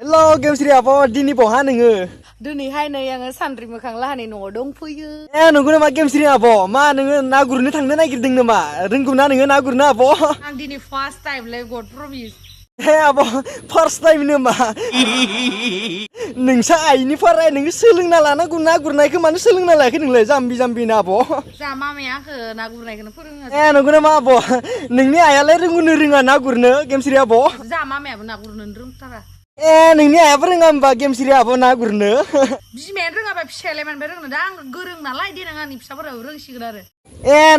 Lo Gemsri apa dini boha nengö. दिनैहाय नै आङो सानद्रि मोखां लाहानि न'आव दंफैयो। नंगौ नामा Gemsri apa? मा नोङो ना गुरनो थांनो नागिरदों नामा? रोंगौ ना नोङो ना गुरनो आब'? आं दिनै फार्स्ट टाइम लै गड प्रमिस। आब' फार्स्ट टाइम नामा? नोंसा आइनि फाराय नोङो सोलोंना लानांगौ ना गुरनायखौ मानो सोलोंना लायाखै नोंलाय जाम्बि जाम्बिनो आब'? जा मामाया आंखौ ना गुरनायखौनो फोरोङो। नंगौ नामा आब'? नोंनि आइयालाय रोंगौनो रोङा ना गुरनो Gemsri आब'? जा मामायाबो ना गुरनो रोंथारा। नोंनि आइयाबो रोङा होमबा Gemsri आब' ना गुरनो? बिमायानो रोङाबा फिसायालाय मानिफ्राय रोंनो दा आं गोरों नालाय देनां आंनि फिसाफोराबो रोंसिगोन आरो।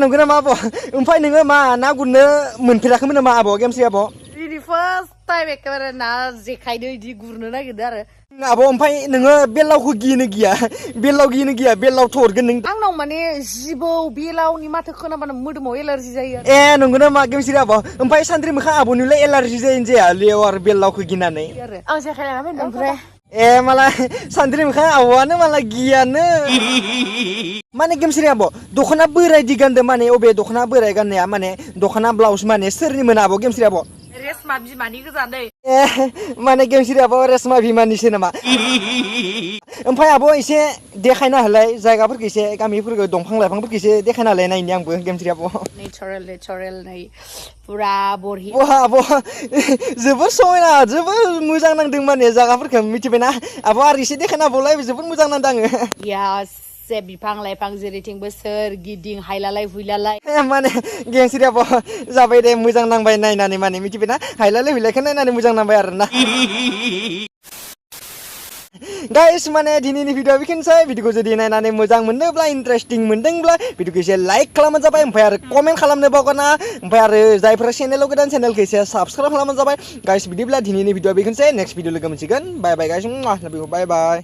नंगौ नामा आब'? ओमफ्राय नोङो मा ना गुरनो मोनफेराखैमोन नामा आब' Gemsri आब'? दिनै फार्स्ट टाइम एखेबारे ना जेखायदो इदि गुरनो नागिरदो आरो। आब' ओमफ्राय नोङो बेलावखौ गियोनो गिया? बेलाव गियोनो गिया? बेलावथ' हरगोन नों। आंनाव माने जिबौ बेलावनि माथो खोनाबानो मोदोमाव एलार्जि जायो आरो। नंगौ नामा Gemsri आब'? ओमफ्राय सानद्रि मोखां आब'निलाय एलार्जि जायो जाया लेवार बेलावखौ गिनानै? आं जेखाय लाना फैदों ओमफ्राय मालाय सानद्रि मोखां आब'आनो मालाय गियानो। माने Gemsri आब' दख'ना बोरायदि गानदो माने अबे दख'ना बोराय गाननाया माने दख'ना ब्लाउस माने सोरनिमोन आब' Gemsri आब'? रेसमा बिमानि गोजानै। माने Gemsri आब' रेसमा बिमानिसो नामा? ओमफ्राय आब' एसे देखायना होलाय जायगाफोरखौ एसे गामिफोरखौ दंफां लाइफांफोरखौ एसे देखायना होलाय नायनि आंबो Gemsri आब'। नेचारेल नै पुरा बरहि। आब' जोबोर समायना जोबोर मोजां नांदों माने जायगाफोरखौ मिथिबायना आब' आरो एसे देखायना होबावलाय जोबोर मोजां नांदों आङो। से बिफां लाइफां जेरैथिंबो सोरगिदिं हायलालाय हुइलालाय। माने Gemsri आब' जाबाय दे मोजां नांबाय नायनानै माने मिथिबायना हायलालाय हुइलायखौ नायनानै मोजां नांबाय आरोना। गाइस माने दिनैनि भिडिअ बेखिनिसै भिडिअखौ जुदि नायनानै मोजां मोनदोंब्ला इन्टारेस्टिं मोनदोंब्ला भिडिअखौ एसे लाइक खालामबानो जाबाय ओमफ्राय आरो कमेन्ट खालामनो बावगारना ओमफ्राय आरो जायफोरा चेनेलाव गोदान चेनेलखौ एसे साबस्क्राइब खालामबानो जाबाय गाइस बिदिब्ला दिनैनि भिडिअ बेखिनिसै नेक्स्ट भिडिअ लोगो मोनसिगोन बाय बाय गाइस बाय बाय।